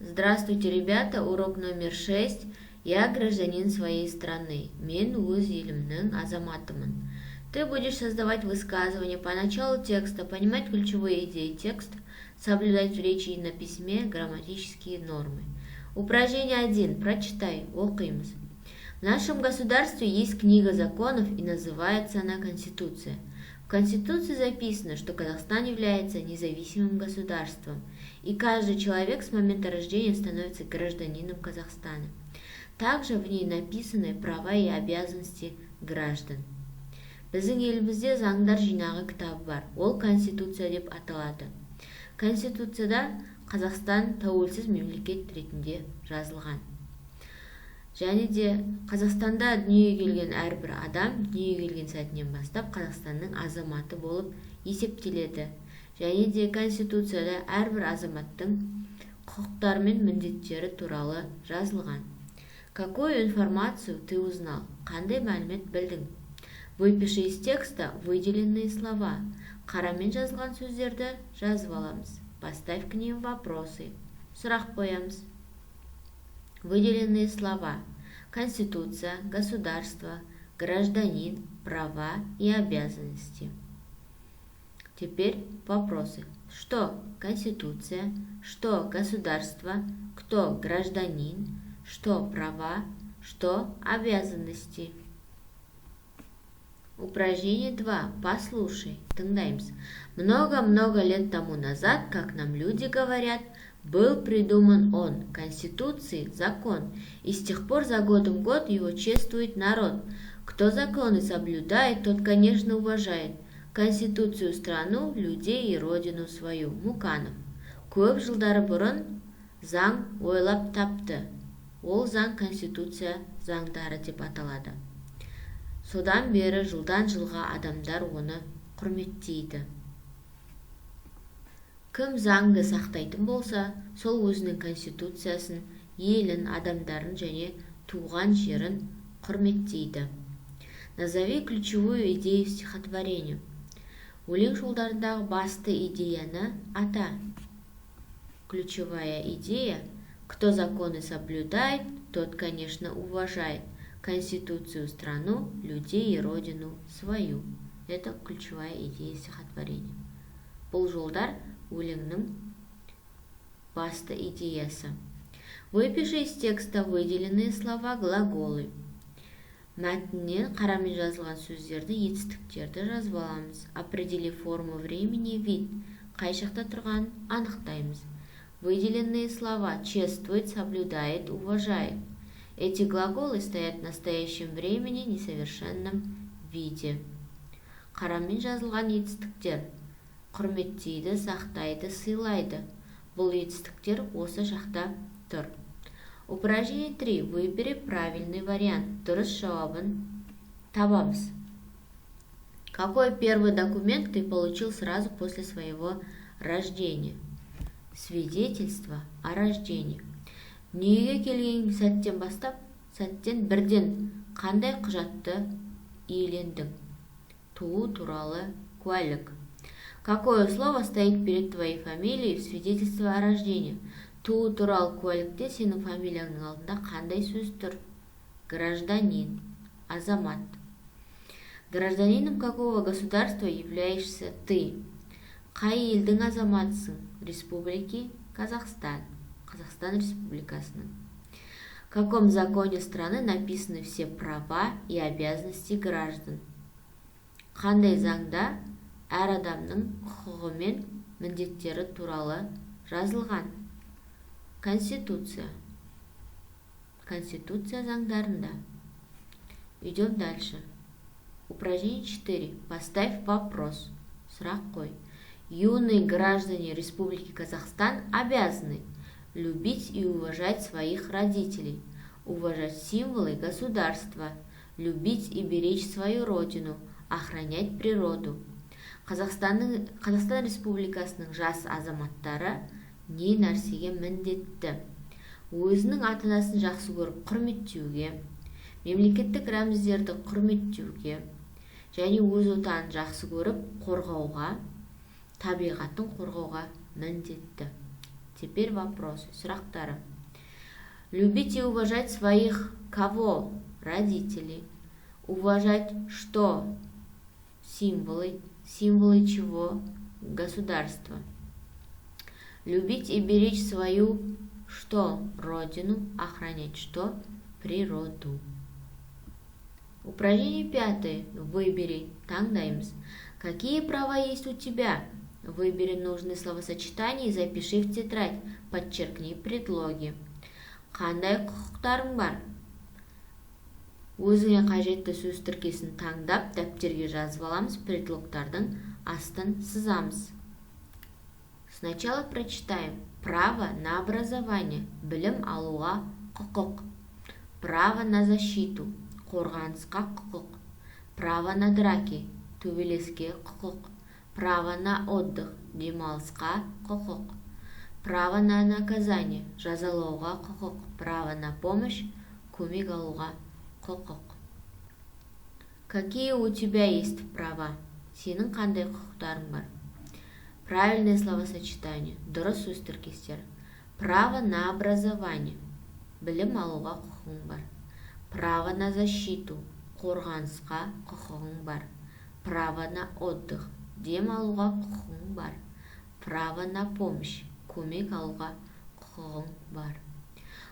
Здравствуйте, ребята! Урок номер 6. Я гражданин своей страны. Мен өз елімнің азаматымын. Ты будешь создавать высказывания по началу текста, понимать ключевые идеи текста, соблюдать в речи и на письме грамматические нормы. Упражнение 1. Прочитай. Оқимыз. В нашем государстве есть книга законов, и называется она Конституция. В Конституции записано, что Казахстан является независимым государством, и каждый человек с момента рождения становится гражданином Казахстана. Также в ней написаны права и обязанности граждан. Біздің елімізде заңдар жинағы кітабы бар. Ол Конституция деп аталады. Конституцияда Қазақстан тәуелсіз мемлекет ретінде жазылған. Және де Қазақстанда дүниеге келген әрбір адам дүниеге келген сәтінен бастап Қазақстанның азаматы болып есептеледі. Және де Конституцияда әрбір азаматтың құқықтары мен міндеттері туралы жазылған. Какую информацию ты узнал? Қандай мәлімет білдің? Выпиши из текста выделенные слова. Қарамен жазылған сөздерді жазып аламыз. Поставь к ним вопросы. Сұрақ қоямыз. Выделенные слова: Конституция, государство, гражданин, права и обязанности. Теперь вопросы. Что Конституция? Что государство? Кто гражданин? Что права? Что обязанности? Упражнение 2. Послушай. Тыңдаймыз. Много-много лет тому назад, как нам люди говорят, был придуман он, Конституции, закон, и с тех пор за годом год его чествует народ. Кто законы соблюдает, тот, конечно, уважает Конституцию, страну, людей и родину свою. Муканов. Көп жылдары бұрын заң ойлап тапты. Ол заң Конституция заңдары деп аталады. Содан бері жылдан жылға адамдар оны құрметтейді. Кім заңды сақтайтын болса, сол өзінің Конституциясын, елін, адамдарын және туған жерін құрметтейді. Назови ключевую идею стихотворения. Өлең жолдарындағы басты идеяны ата. Ключевая идея: кто законы соблюдает, тот, конечно, уважает Конституцию, страну, людей и родину свою. Это ключевая идея стихотворения. Бұл жолдар өлеңнің басты идеясы. Выпиши из текста выделенные слова, глаголы. Мәтіннен қарамен жазылған сөздерді, етістіктерді жазып аламыз. Определи форму времени, вид. Қай шақта тұрғанын анықтаймыз. Выделенные слова: чествует, соблюдает, уважает. Эти глаголы стоят в настоящем времени, несовершенном виде. Қарамен жазылған етістіктер: құрметтейді, сақтайды, сыйлайды. Бұл етістіктер осы шақта тұр. Упражнение 3. Выбери правильный вариант. Дұрыс жауабын табамыз. Какой первый документ ты получил сразу после своего рождения? Свидетельство о рождении. Дүниеге келген сәттен бастап, сәттен бірден қандай құжатты иелендің? Туу туралы куәлік. Какое слово стоит перед твоей фамилией в свидетельстве о рождении? Туу туралы куәлікте сенің фамилияңның алдында қандай сөз тұр? Гражданин, азамат. Гражданином какого государства являешься ты? Қай елдің азаматысың? Республики Казахстан, Қазақстан Республикасының. В каком законе страны написаны все права и обязанности граждан? Қандай заңда әр адамның құқығы мен міндеттері туралы жазылған? Конституция. Конституция заңдарында. Идем дальше. Упражнение 4. Поставь вопрос. Сұрақ қой. Юные граждане Республики Казахстан обязаны любить и уважать своих родителей, уважать символы государства, любить и беречь свою родину, охранять природу. Қазақстан Республикасының жас азаматтары не нәрсеге міндетті? Өзінің ата анасын жақсы көріп, құрметтеуге, мемлекеттік рәміздерді құрметтеуге және өз отанын жақсы көріп, қорғауға, табиғатын қорғауға міндетті. Теперь вопросы. Сұрақтары. Любить и уважать своих кого? Родителей. Уважать что? Символы. Символы чего? Государства. Любить и беречь свою что? Родину. Охранять что? Природу. Упражнение пятое. Выбери. Таңдаймыз. Какие права есть у тебя? Выбери нужные словосочетания и запиши в тетрадь. Подчеркни предлоги. Қандай құқықтарың бар? Өзіңе қажетті сөз тіркесін таңдап, дәптерге жазып аламыз, предлогтардың астын сызамыз. Сначала прочитаем. Право на образование. Білім алуға құқық. Право на защиту. Қорғанысқа құқық. Право на драки. Төбелеске құқық. Право на отдых. Демалысқа құқық. Право на наказание. Жазалауға құқық. Право на помощь. Көмек алуға құқық. Какие у тебя есть права? Сенің қандай құқықтарың бар? Правильное словосочетание. Дұрыс сөз тіркестері. Право на образование. Білім алуға құқығың бар. Право на защиту. Қорғанысқа құқығың бар. Право на отдых. Дем алуға құқығың бар. Право на помощь. Көмек алуға құқығың бар.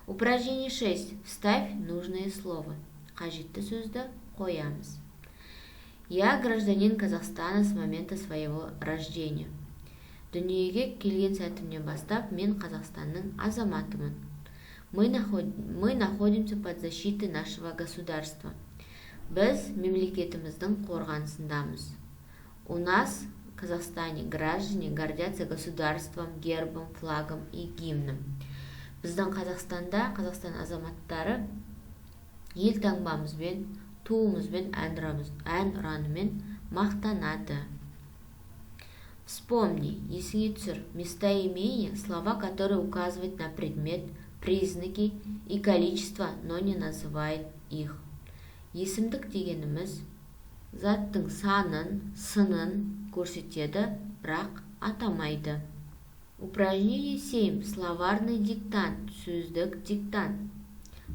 Упражнение 6. Вставь нужное слово. Қажетті сөзді қоямыз. Я гражданин Казахстана с момента своего рождения. Дүниеге келген сәтімнен бастап мен Қазақстанның азаматымын. Мы находимся под защитой нашего государства. Біз мемлекетіміздің қорғанысындамыз. У нас в Казахстане граждане гордятся государством, гербом, флагом и гимном. Біздің Қазақстанда Қазақстан азаматтары ел таңбамызбен, туымызбен, ән ұранымен мақтанады. Вспомни, есіңе түсір, местоимение – слова, которые указывают на предмет, признаки и количество, но не называет их. Есімдік дегеніміз заттың санын, сынын көрсетеді, бірақ атамайды. Упражнение 7. Словарный диктант. Сөздік диктант.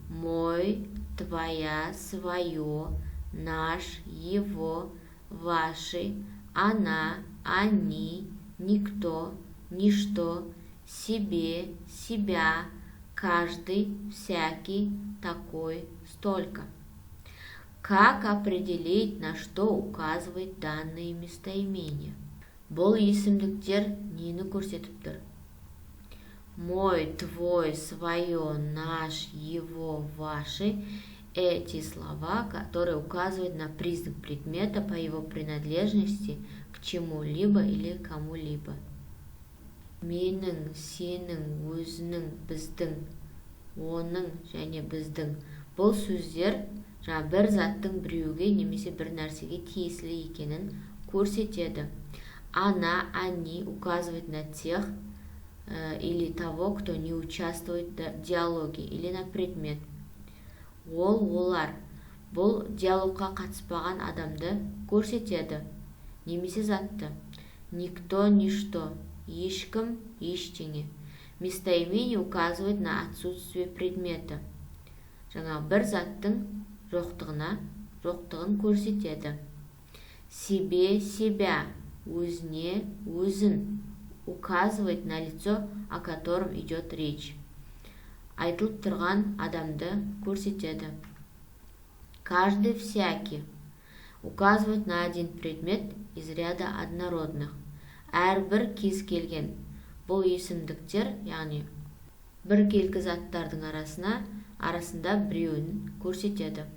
Мой, твоя, свое, наш, его, ваши, она, они, никто, ничто, себе, себя, каждый, всякий, такой, столько. Как определить, на что указывает данные местоимения? Бұл есімдіктер нені көрсетіп тұр? Мой, твой, свое, наш, его, ваши – эти слова, которые указывают на признак предмета по его принадлежности к чему-либо или кому-либо. Менің, сенің, өзінің, біздің, оның және біздің. Бұл сөздер жаңа бір заттың біреуге немесе бір нәрсеге тиесілі екенін көрсетеді. Она, они указывает на тех или того, кто не участвует в диалоге, или на предмет. Ол, олар бұл диалогқа қатыспаған адамды көрсетеді немесе затты. Никто, ничто – ешкім, ештеңе. Местоимение указывает на отсутствие предмета. Жаңа бір заттың жоқтығын көрсетеді. Себе, себя – өзіне, өзін, указывает на лицо, о котором идет речь. Айтылып тұрған адамды көрсетеді. Каждый, всякий указывает на один предмет из ряда однородных. Әрбір, кез келген. Бұл есімдіктер, яғни біркелкі заттардың арасында біреуін көрсетеді.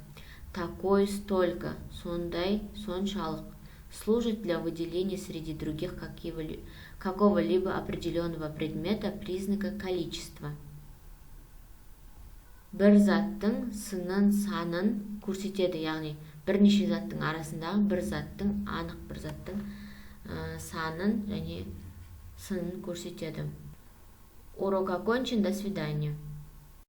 Такой, столько – сондай, соншалық, служит для выделения среди других какого-либо определенного предмета, признака количества. Бір заттың сынын, санын көрсетеді, яғни бірнеше заттың арасындағы бір заттың, анық бір заттың санын және сынын көрсетеді. Урок окончен. До свидания.